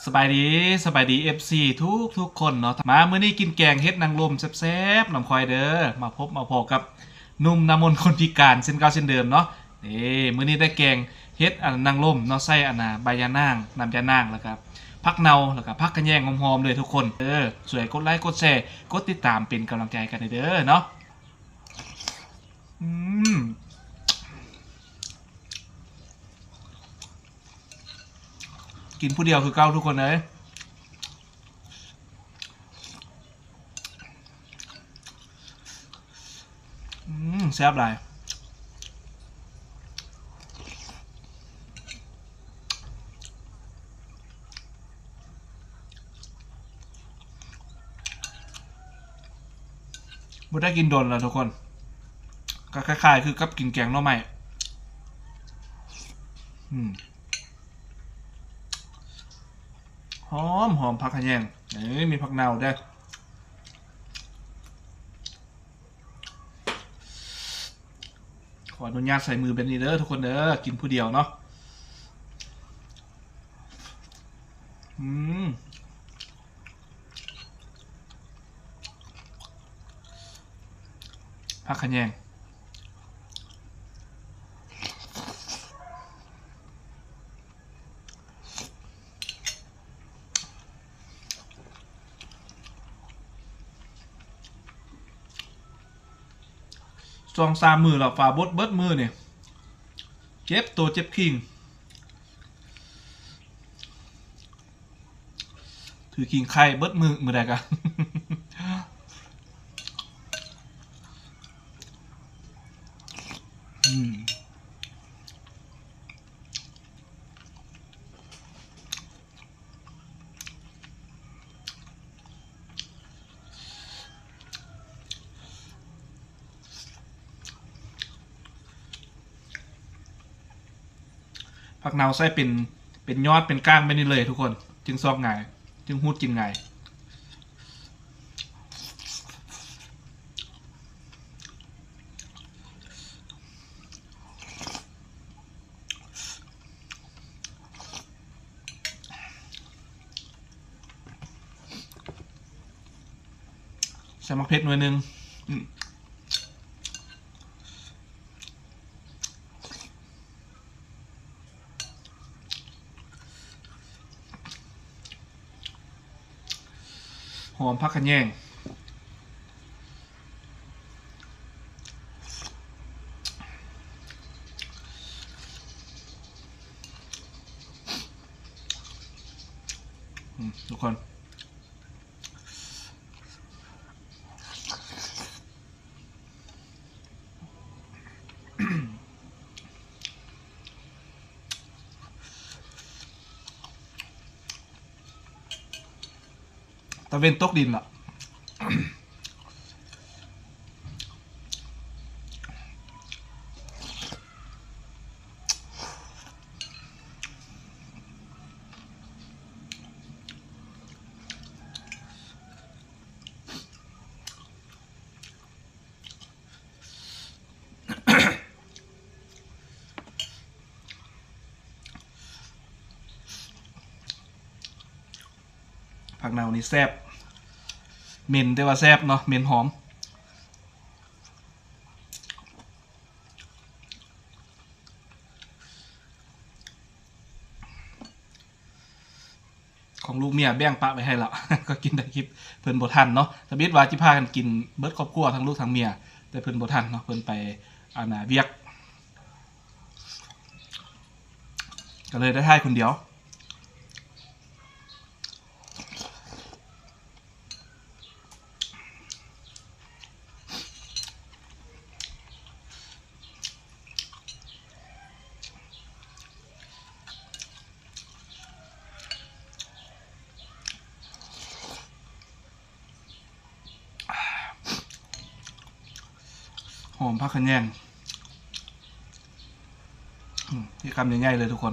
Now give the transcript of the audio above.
ສະບາຍດີ ສະບາຍດີ ເອັຟຊີ ທຸກໆຄົນເນາະ. ມາມື້ນີ້ກິນແກງເຫັດນາງລົມແຊບໆນຳຂ້ອຍເດີ. ມາພົບມາພໍ້ກັບໜຸ່ມນາມົນຄົນພິການເຊັ່ນເກົ່າເຊັ່ນເດີມເນາະ. ເອີ ມື້ນີ້ໄດ້ແກງເຫັດ ອັນ ນາງລົມເນາະ ໃສ່ ອັນ ໃບຢານາງ ນ້ຳຢານາງ ແລ້ວກະຜັກເນົ່າ ແລ້ວກະຜັກຂະແຍງຫອມໆເລີຍທຸກຄົນເດີ. ຊ່ວຍກົດໄລກົດແຊ ກົດຕິດຕາມເປັນກຳລັງໃຈໃຫ້ກັນເດີເນາະ. ອືມ ກິນຜູ້ດຽວຄືເກົ່າທຸກຄົນເອີຍ. ອືມ ແຊບຫຼາຍ. ບໍ່ໄດ້ກິນດົນແລ້ວທຸກຄົນ. ກໍຄ້າຍໆຄືກັບກິນແກງໜໍ່ໄມ້. ອືມ ຫອມໆ ຜັກຂະແຍງ. ເອີ ມີຜັກເນົ່າເດີ. ຂໍອະນຸຍາດໃສ່ມືແບບນີ້ເດີທຸກຄົນເດີ. ກິນຜູ້ດຽວເນາະ. ອືມ ຜັກຂະແຍງ. ສອງສາມມື້ແລ້ວ ຝາບົດເບິດມື້ນີ້. ເຈັບໂຕເຈັບຄີງ. ຖືຄີງໄຂ້ເບິດມື້ ມື້ໃດກະ ອືມ ຜັກເນົ່າໃສ່ເປັນ ເປັນຍອດເປັນກ້າງແບບນີ້ເລີຍທຸກຄົນ ຈຶ່ງຊອກງ່າຍ ຈຶ່ງຮູດກິນງ່າຍ. ໃສ່ໝາກເຜັດໜ່ວຍໜຶ່ງ. ອືມ ຫອມຜັກຂະແຍງ. ອືມ ທຸກຄົນ ຕາເວັນຕົກດິນລະ. ຜັກເນົ່ານີ້ແຊບ ເໝັນແຕ່ວ່າແຊບເນາະ ເໝັນຫອມ. ຂອງລູກເມຍແບ່ງປະໄວ້ໃຫ້ລະ ກໍກິນໄດ້ຄລິບ ເພິ່ນບໍ່ທັນເນາະ. ທຳອິດວ່າຊິພາກັນກິນເບິດຄອບຄົວ ທັງລູກທັງເມຍ ແຕ່ເພິ່ນບໍ່ທັນເນາະ ເພິ່ນໄປ ອັນນ່າ ວຽກ ກໍເລີຍໄດ້ຖ່າຍຄົນດຽວ. ຫອມຜັກຂະແຍງ ອືມ ທີ່ຄຳໃຫຍ່ໆເລີຍທຸກຄົນ.